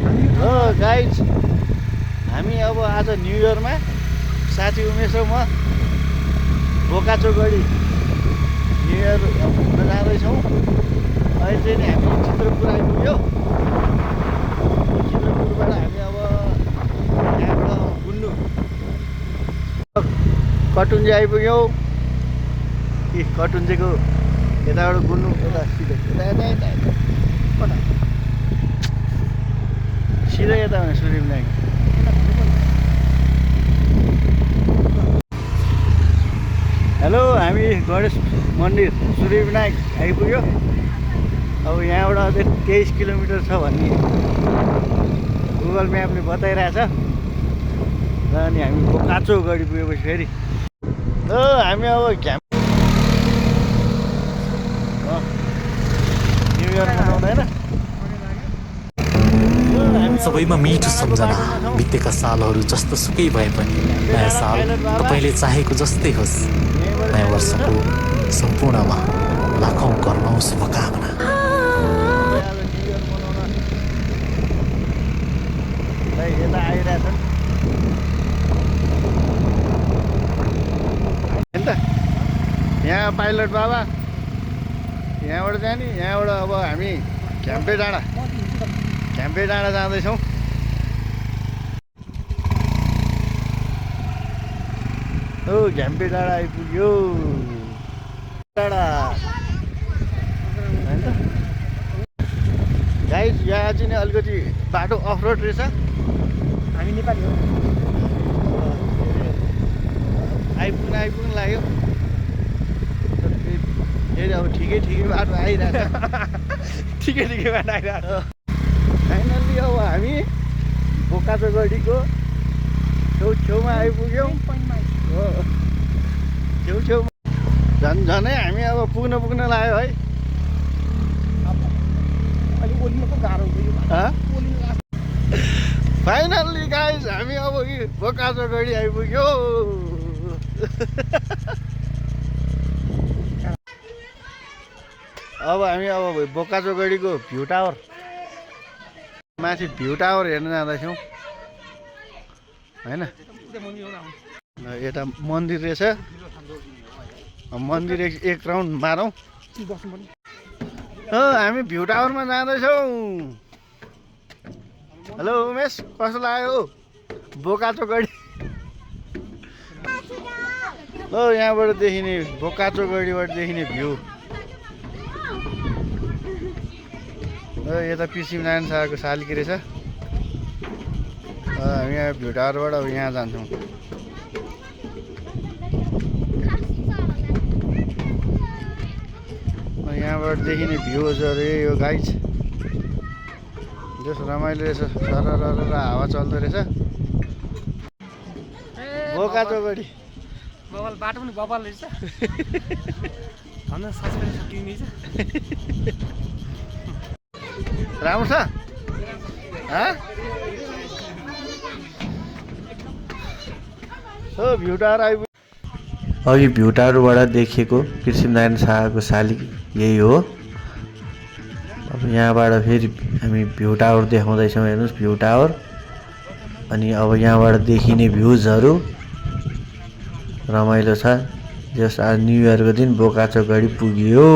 हो गाइज, हामी अब आज न्यु इयरमा साथी उमेश र म बोकाचोगढी न्यु इयर घुम्न जाँदैछौँ। अहिले चाहिँ नि हामी चित्रपुर आइपुग्यो। चित्रपुरबाट हामी अब यहाँबाट गुन्नु कटुन्जे आइपुग्यौँ। कटुन्जेको यताबाट गुन्नु यता सिधै यता सिधै यता भने सूर्यविनायक। हेलो, हामी गणेश मन्दिर सूर्यविनायक आइपुग्यो। अब यहाँबाट अझै 23 किलोमिटर छ भन्ने गुगल म्यापले बताइरहेछ। र अनि हामी बोकाचोगढी पुगेपछि फेरि हामी अब न्यु इयर मनाउँदैन। सबैमा मिठो सम्झना, बितेका सालहरू जस्तो सुकै भए पनि नयाँ साल तपाईँले चाहेको जस्तै होस्। नयाँ वर्षको सम्पूर्णमा लाखौँ करोडौँ शुभकामना। यता आइरहेछ यहाँ पाइलट बाबा यहाँबाट जाने। यहाँबाट अब हामी झ्याम्पे डाँडा जाँदैछौँ। हो झ्याम्पे डाँडा आइपुग्यो। डाँडा होइन गाइस, यहाँ चाहिँ नि अलिकति बाटो अफरोड रहेछ। हामी नेपाली हो। आइपुग्नु लाग्यो। फेरि अब ठिकै बाटो आइरहेछ। ठिकै बाटो आइरहेको। फाइनल्ली अब हामी बोकाचोगढीको छेउछेउमा आइपुग्यौँ। हो छेउछेउमा झनै हामी अब पुग्न लाग्यो है। फाइनल्ली गाइस, हामी अब बोकाचोगढी आइपुग्यो। अब हामी बोकाचोगढीको भ्यू टावर माथि भ्यू टावर हेर्न जाँदैछौँ होइन। यता मन्दिर रहेछ। मन्दिर एक राउन्ड मारौँ। हामी भ्यू टावरमा जाँदैछौँ। हेलो उमेश, कस्तो लाग्यो बोकाचोगढी? हो यहाँबाट देखिने बोकाचोगढीबाट देखिने भ्यू। यता पृथ्वीनारायण शाहको शालिग्राम रहेछ। हामी यहाँ भ्यू टावरबाट अब यहाँ जान्छौँ। यहाँबाट देखिने भ्यूजहरू यो गाइज जस रमाइलो रहेछ। सरर हावा चल्दो रहेछ। बोकाचोगढी बबाल बाटो पनि बबाल रहेछ। भन्न सस्पेन्स सकिने छ। राम्रो छ। हो भ्यू टावर आइपुग्यो। अघि भ्यू टावरबाट देखिएको पृथ्वीनारायण शाहको शालिग्राम यही हो। अब यहाँबाट फेरि हामी भ्यू टावर देखाउँदैछौँ। हेर्नुहोस् भ्यू टावर। अनि अब यहाँबाट देखिने भ्युजहरू रमाइलो छ। जस आज न्यु इयरको दिन बोकाचोगढी पुग्यो।